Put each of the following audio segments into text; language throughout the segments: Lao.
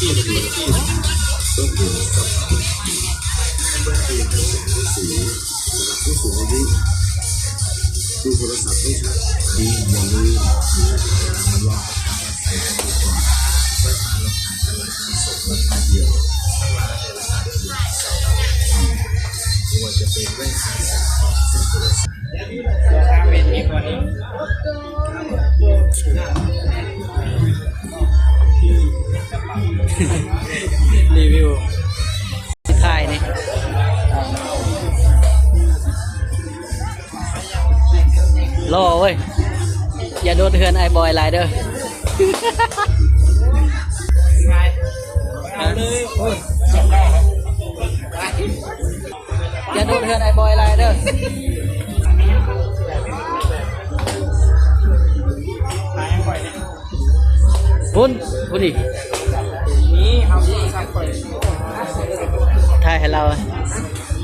ผู้สูงอายุ ดูโทรศัพท์ให้ชัด อย่าลืม ชำระราคาใส่กระเป๋าก่อน ค่อยมาลองหากันราคาส่งราคาเดียว ถ้าร้านในราคาเดียว ไม่ว่าจะเป็นแว่นตา สายตา โทรศัพท์ ຣີວິວສຸດທ້າຍນີ້ ຫຼໍ່ເວີຍ. ຢ່າໂດດເຮືອນອ້າຍບອຍຫຼາຍເດີ. ຢ່າໂດດເຮືອນອ້າຍບອຍຫຼາຍເດີ. ພຸ້ນ ພຸ້ນອີກ ຖ່າຍໃຫ້ລາວ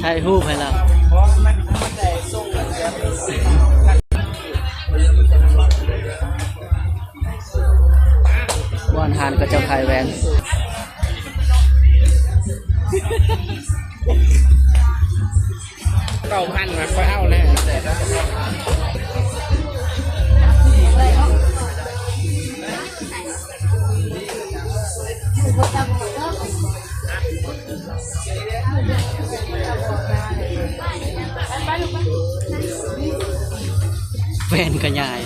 ຖ່າຍຮູບໃຫ້ລາວ. ບ່ອນຮ້ານເຂົາເຈົ້າຂາຍແວ່ນ. ເກົ້າພັນ ຂ້ອຍເອົາແລ້ວ. ແວ່ນຂະຫຍາຍ.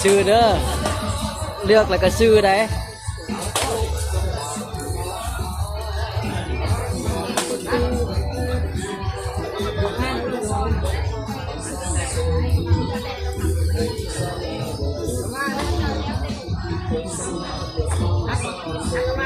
ຊື້ເດີ ເລືອກແລ້ວກໍຊື້ໄດ໋. ອ